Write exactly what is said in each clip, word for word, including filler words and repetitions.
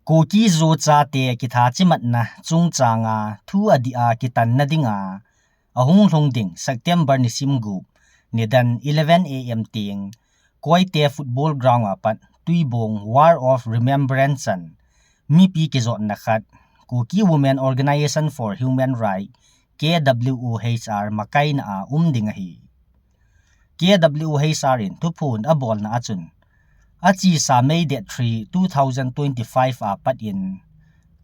Kuki Zo chate kitha chimatna chungchanga thu adih a kitanna dinga ahung lhung ding September nisim gup nidan eleven A M teng Koite Football Ground a pat Tuibong War of Remembrance chan mipi kijotna khat Kuki Women Organisation for Human Rights, K W O H R, makaina a um ding ahi. K W O H R in thuphon abolna achun, achesa May date three, two thousand twenty-five a pat in,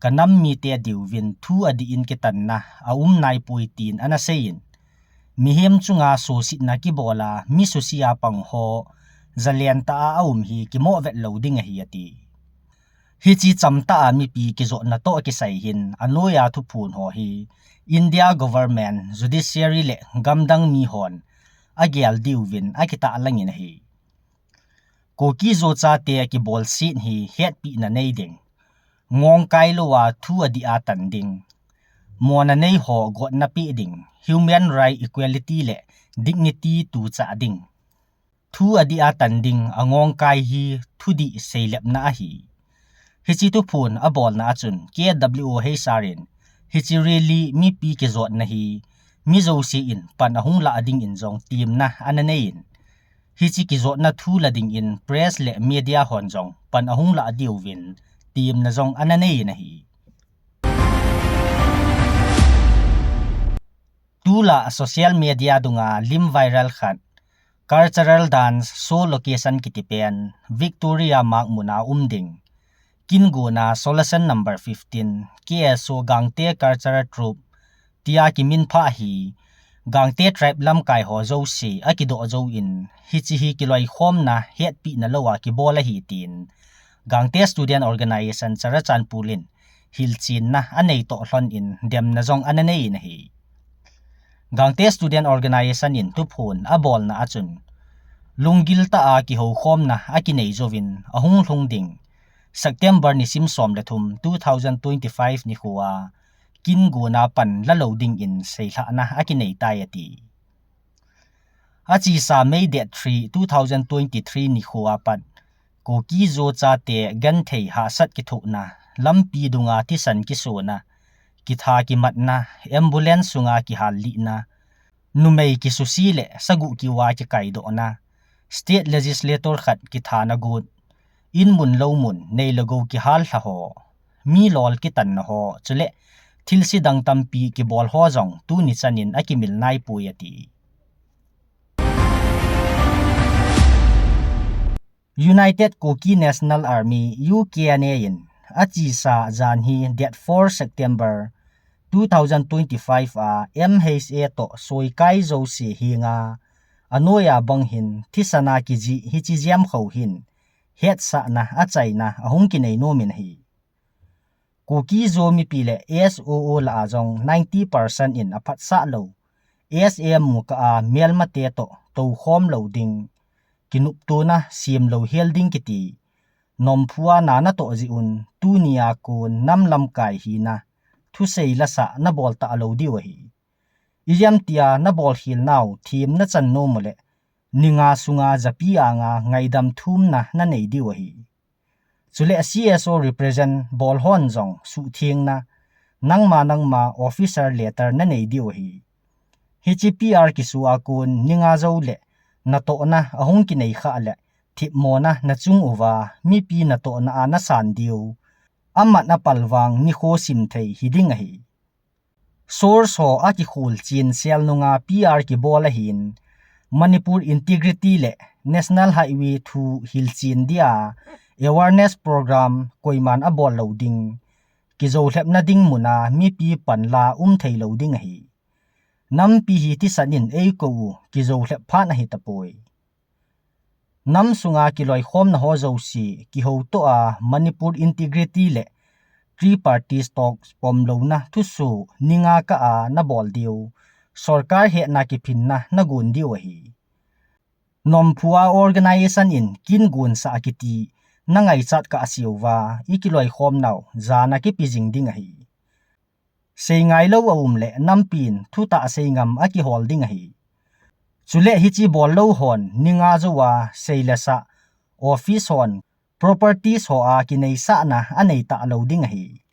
ka nam mite diuvin thu adih in kitanna aum naipoi tin ana seiyin, mihem chunga suhsetna kibola mi susia pang ho zalen tah a aum hi kimoh vet lou ding ahi ati. Hiche chamtah a mipi kijotna toh kisai hin anoiya thuphon ho hi India government, judiciary le gamdang mihon agel diuvin akitahlang in ahi. Kuki Zo chate kibolset hi hetpina nei ding, ngongkai louva thu adih a tan ding, mona nei ho gotna pe ding, human right, equality le dignity tuchah ding, thu adih a tan ding angongkai hi thudih seilepna ahi. Hiche thuphon abolna achun K W O H R in hiche rally mipi kijotna hi mi jouse in pan ahung lah dingin jong temna ana neiyin, hiche kijotna thu la dingin press le media hon jong pan ahung lah diuvin temna jong ana neiyin ahi. Tulai social media dunga lim viral khat, cultural dance show location kiti pen Victoria Market muna um ding, Kingona Solution number fifteen, K S O Gangte Cultural Troupe tia kiminphah hi Gangte tribe lamkai ho jouse akidoh jouvin, hiche hi kiloikhomna hetpina louva kibol ahi tin Gangte Student Organisation Churachandpur in hilchenna anei toh lhon in demna jong ana neiyin ahi. Gangte Student Organisation in thuphon abolna achun, lunggil tah a kihoukhomna akinei jouvin ahung lhung ding September nisim som le thum, two thousand twenty-five nikhoa Kingona pan la lou dingin seilhahna akinei tai ati. Achesa May date three, two thousand twenty-three nikhoa pat Kuki Zo chate genthei hahsat kithohna, lampi dunga thisan kisona, kitha kimatna, ambulance sunga kihallihna, numei kisuse le sagu kiuva kikaidohna, state legislator khat kithana got, in mun lou mun nei le gou kihallha ho, mi lol kitanna ho, chule thilse dang tampi kibol ho jong tuni chanin akimil naipoi ati. United Kuki National Army, U K N A, in achesa jan hi date four September two thousand twenty-five a M H A toh soikai jouse henga anoiya bang hin thisan a kijih hiche jemkhou hin hetsahna achaina ahung kinei nomin ahi. Kuki Zo mipi le S O O lah a jong ninety percent in aphatsah lou, S A M mu kah a melmate toh toukhom lou ding, kinoptona sem lou hel ding kiti, nomphua na natoh jeh un tunia kon nam lamkai hina thusei lasah nabol talou diu ahi. Ijemtia nabol khel nau themna chan nom uleh, ni nga sunga japi anga ngaidam thumna nanei diu ahi. Chule C S O represent bol hon jong suhthengna, nangma nangma officer letter nanei diu ahi. Hiche P R kisu a kon ni nga jou le natohna ahung kinei khah le thipmona nachung uva mipi natohna a nasan diu, amat apal vang nikho simthei hiding ahi. Source ho akikhol chen sel nunga P R kibol ahin, Manipur integrity le National Highway thu hilchen dia awareness program koiman abol lou ding, kijolhepna ding muna mipi panla um thei lou ding ahi. Nampi hi thisan in eikou u kijolhep phat ahi tapoi. Nam sunga kiloikhomna ho jouse kihoutoh a Manipur integrity le tripartite talks pomlouna thusoh ni nga kah a nabol diu, sorkar hetna kiphinna nagon diu ahi. Nomphua organization in kin gonsah akiti nangaichat kah a siuva ikiloikhomnau jana kipe jing ding ahi. Seingailou aum le nampin thutah seingam akihol ding ahi. Chule hiche bollou hon ni nga jouva seilesah office hon properties ho a kineisahna anei talou ding ahi.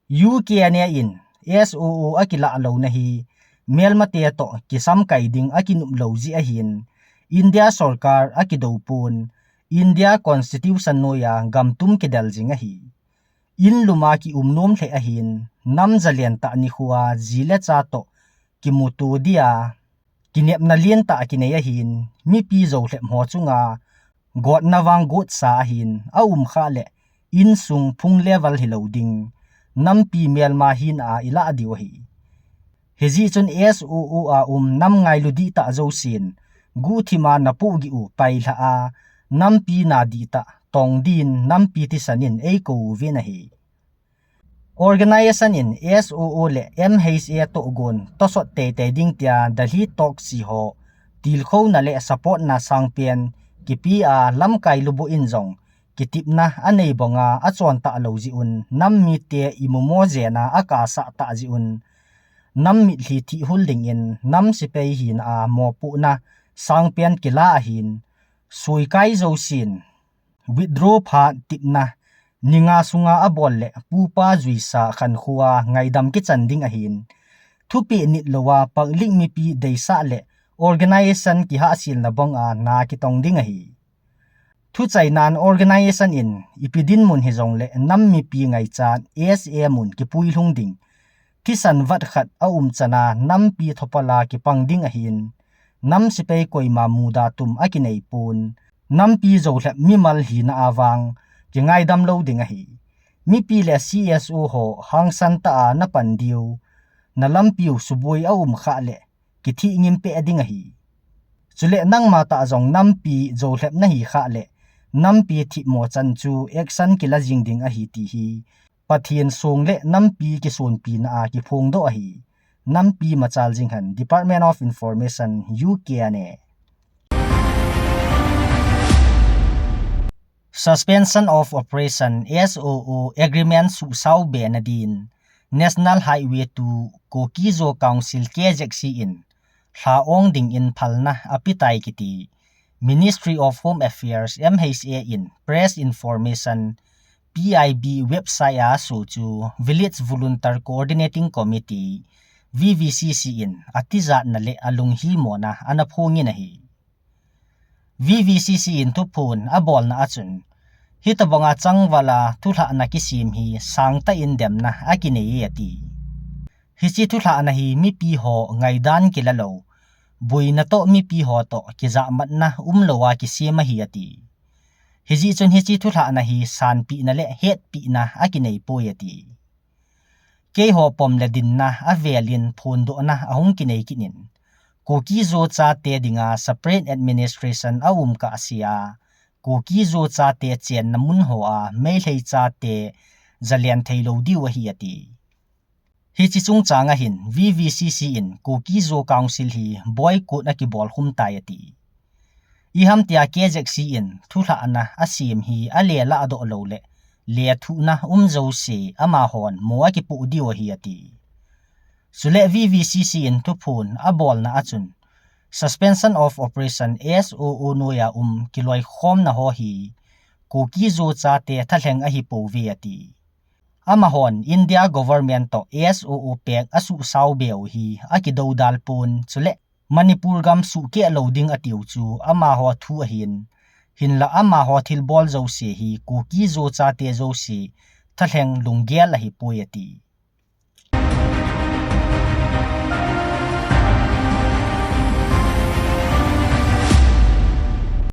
U K N A in S O O akilah louna hi melmate toh kisamkai ding akinop lou jeh ahin, India sorkar akidou pon, India Constitution noiya gamtum kidel jing ahi. In lum a kium nom lheh ahin, nam jalen tah nikho a ji le cha toh kimuto dia kinepna lentah kinei ahin, mipi joulhep ho chunga gotna vang gotsa ahin, aum khah leh insung phung level hilou ding, nampi melma hina ilah diu ahi. Hijeh chun S O O a um nam ngailu dihtah jousen, guhthima napohgih u pailhah a, nampi na dihtah tong din nampi thisan in eikou uvin ahi. Organization in S O O le M H A tohgon tosot teitei ding tia Delhi talks ho tilkhouna le supportna sangpen kipe a, lamkai lubuh in jong kitepna anei banga achon talou jeh un, nam mite imumo jena akasah tah jeh un, nam mitlhi thihhul dingin nam sepai hina a mopohna sangpen kila ahin, soikai jousen withdraw phat tepna ni nga sunga abol le pupa juisa khankhoa ngaidam kichan ding ahin, thupeh nit louva public mipi deisah le organization kihahselna banga na kitong ding ahi. Thuchainan organization in ipi dinmun hijongle nam mipi ngaichat S A mun kipuilhung ding, thisan vat khat aum chana nampi thopal a kipang ding ahin, nam sepai koima muda tum akinei pon, nampi joulhep mimal hina avang kingaidam lou ding ahi. Mipi le C S O ho hangsan tah a napan diu, nalampiu suboi aum khah le kithih ngim peh ding ahi. Chule nangma tah jong nampi joulhep nahi khah le, nampi thipmo chan chu action kila jing ding ahi ti hi Pathen song le nampi kisonpina a kiphongdoh ahi. Nampi machal jinghen, Department of Information, U K N A. Suspension of Operation, S O O, agreement suhsao be nadin National Highway two Kuki-Zo Council, K Z C in lha ong dingin phalna apetai kiti Ministry of Home Affairs, M H A in press information, P I B website a aso chu Village Volunteer Coordinating Committee, V V C C in atijatna le alunghimona anaphongin ahi. V V C C in thuphon abolna achun, hitobanga changval a thulhahna kisem hi sangtah in demna akinei e ati. Hiche thulhahna hi mipi ho ngaidan kila lou, boina toh mipi ho toh kijahmatna umlou a kisem ahi ati. Hijeh chun hiche thulhahna hi sanpehna le hetpehna akinei poi ati. Keiho pom le dinna avelin phondohna ahung kinei kit in, Kuki-Zo chate dinga separate administration aum kahsea, Kuki-Zo chate chenna mun hoa Meitei chate jalen theilou diu ahi ati. Hiche chungchang ahin V V C C in Kuki-Zo Council hi boycott akibol khum tai ati. Iham tia K Z C in thulhahna asem hi ale lahdoh lou le, lethuhna um jouse amahon mo akipoh diu ahi ati. Chule V V C C in thuphon abolna achun, Suspension of Operation, S O O noiya um kiloikhomna ho hi Kuki-Zo chate thalheng ahipouve ati. Amahon India government toh S O O pek asuhsao be u hi akidoudal pon, chule Manipur gam suhkeh lou ding atiu chu amaho thu ahin, hinlah amaho thilbol jouse hi Kuki-Zo chate jouse thalheng lunggel ahipoi ati.